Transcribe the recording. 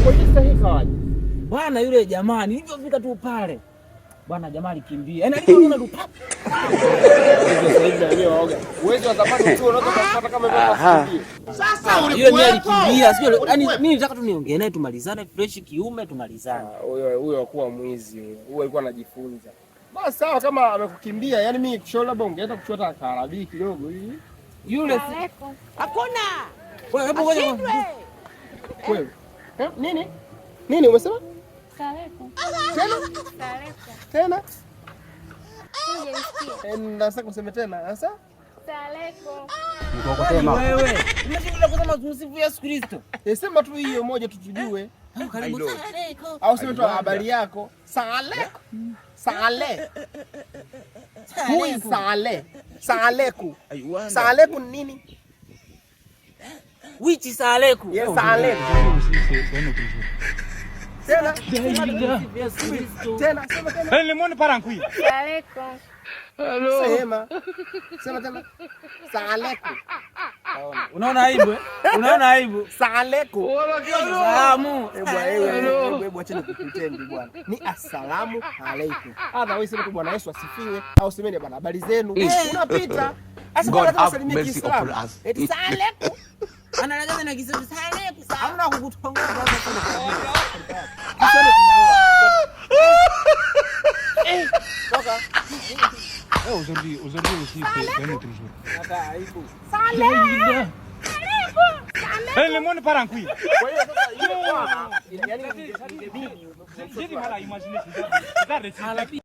Kwa hiyo sasa hii kawaje? Bwana yule jamaa nilivyofika tu pale. Bwana jamaa alikimbia. Yaani aliona tu pap. Sasa hivi na wenyewe waoga. Uwezo wa zamani tu unaweza kupata kama hivyo kukimbia. Sasa Yule ndiye ulikuwepo. alikimbia. Sio, yaani mimi nilitaka tu niongee naye tumalizane fresh kiume tumalizane. Ah, huyo huyo hakuwa mwizi huyo. Huyo alikuwa anajifunza. Basi sawa kama amekukimbia, yani mimi kushauri labda ungeenda kuchota karabi kidogo hivi. Yule si Hakuna. Wewe hebu ngoja. Kweli. Eh, nini? Nini umesema? Saleku. Tena? Saleku. Tena? Hujanisikia? Eh, nataka useme tena. Sasa? Saleku. Wewe. Umeshinda kusema tumsifu Yesu Kristo. Eh, sema tu hiyo moja tu tujue. Karibu. Au sema tu habari yako. Saleku. Sale. Who is Sale? Saleku. Saleku ni nini? Which Saleku? Yes, Saleku. Tena. Yesu Kristo. Tena, sema tena. Le monde part en couille. Saleku. Sema. Sema tena. Saleku. Unaona aibu eh? Unaona aibu? Saleku. Salamu. Eh, bwana, hebu hebu acheni kupretend bwana. Ni asalamu alaikum. Otherwise sema tu Bwana Yesu asifiwe au semeni bwana habari zenu. Unapita. Asa God bwana have usalimie mercy Kiislamu. upon us. Eti saleku. Analagaza na Kiswahili Saleku. Hamna kukutongoza sasa. Kiswahili tumeoa. Toka. Aujourd'hui, aujourd'hui aussi, c'est un autre jour. Hata aibu. Le monde part en couille. Kwa hiyo sasa yule bwana yani ingebidi J'ai du mal à imaginer. C'est ça.